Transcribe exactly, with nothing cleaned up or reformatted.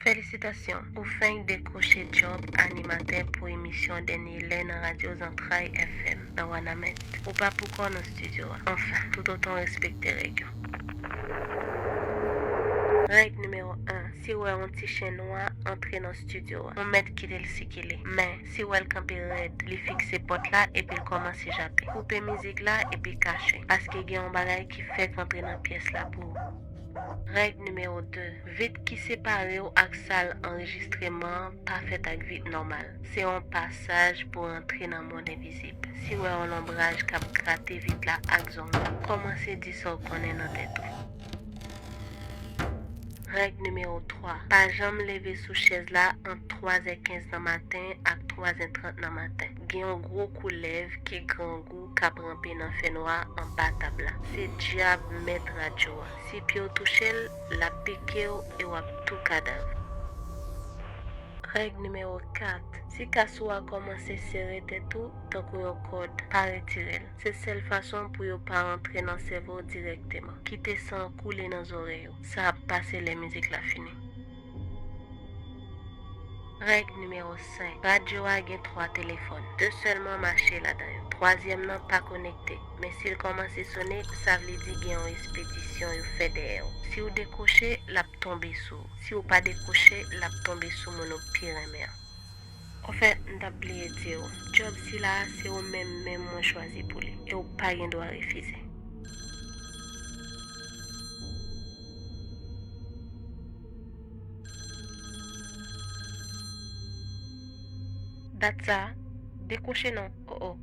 Felisitasyon, ou fenk dekwoche djòb animatè pou emisyon dènye lè nan radyo Zantray F M nan Wanament. Ou pa poukò nan estidyo a. Anfen, toutotan w respekte règ yo. Règ nimewo en, si w wè yon ti chen nwa antre nan estidyo a, ou mèt kite l sikile. Men, si w wè l kanpe rèd, li fikse pòt la epi l kòmanse jape. Koupe mizik la epi kache, paske gen yon bagay ki fèk antre nan pyès la pou ou. Règ nimewo de, vit ki separe w ak sal anrejistreman an pa fèt ak vit nòmal. Se yon pasaj pou w antre nan mond envizib. Si w wè yon lonbraj k ap grate vit la ak zong, kòmanse di sa w konnen nan tèt ou. Règ nimewo twa, pa janm leve sou chèz la ant twazè kenz nan maten ak twazè trant nan maten. Gen yon gwo koulèv ki grangou k ap ranpe nan fènwa anba tab la. Se dyab mèt radyo a. Si pye w touche l, l ap pike w e w ap tou kadav. Règ nimewo kat, si kas ou a kòmanse sere tèt ou tankou yon kòd, pa retire l. Se sèl fason pou yo pa rantre nan sèvo w dirèkteman. Kite san an koule nan zòrèy ou. Sa ap pase lè mizik la fini. Règ nimewo senk, radyo a gen twa telefòn. De sèlman mache ladan yo. Twazyèm nan pa konekte, men si l kòmanse sone, sa vle di gen yon espedisyon yo fè dèyè w. Si w dekwoche, l ap tonbe sou ou. Si w pa dekwoche, l ap tonbe sou moun ou pi renmen an. Anfèt, m t ap bliye di w, djòb sila a se ou menm menm mwen chwazi pou li, e w pa gen dwa refize. Dat sa a, dekwoche non, o o.